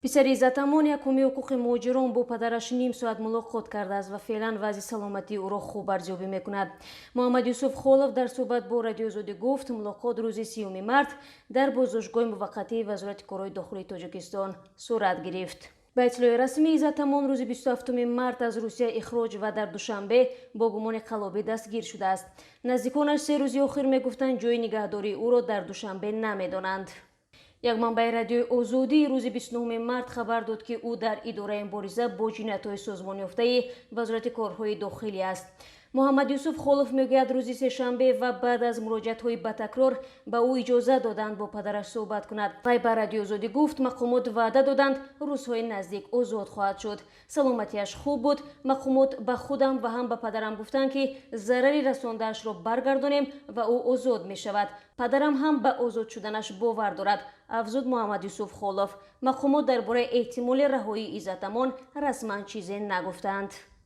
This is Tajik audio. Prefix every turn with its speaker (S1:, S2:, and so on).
S1: Писари Иззатамон, як ҳомии ҳуқуқи муҳоҷирон, бо падараш ним соат мулоқот кардааст ва феълан вазъи саломатии ӯро хуб арзёбӣ мекунад. Муҳаммад Юсуф Холов дар суҳбат бо Радиои Озодӣ гуфт, мулоқот рӯзи 30 март дар боздоштгоҳи муваққатии Вазорати корҳои дохилии Тоҷикистон сурат гирифт. Ба иттилои расмӣ, Иззатамон рӯзи 27 март аз Русия ихроҷ ва дар Душанбе бо гумони қаллобӣ дастгир шудааст. Наздиконаш 3 рӯзи охир мегуфтанд, ҷои нигаҳдории ӯро дар Душанбе намедонанд. Як манбаи Радиои Озодӣ рӯзи 29 март хабар дод, ки ӯ дар идораи мубориза бо ҷиноятҳои созмонёфтаи Вазорати корҳои дохилӣ аст. Муҳаммад Юсуф Холов мегӯяд, рӯзи сешанбе ва баъд аз муроҷиатҳои ба такрор ба ӯ иҷоза доданд бо падараш суҳбат кунад. Вай ба Радиои Озодӣ гуфт, мақомот ваъда доданд, рӯзҳои наздик озод хоҳад шуд. Саломатиаш хуб буд. Мақомот ба худам ва ҳам ба падарам гуфтанд, ки зарари расондаашро баргардонем ва ӯ озод мешавад. Падарам ҳам ба озод шуданаш бовар дорад, афзуд Муҳаммад Юсуф Холов. Мақомот дар бораи эҳтимоли раҳоии Иззатамон расман чизе нагуфтанд.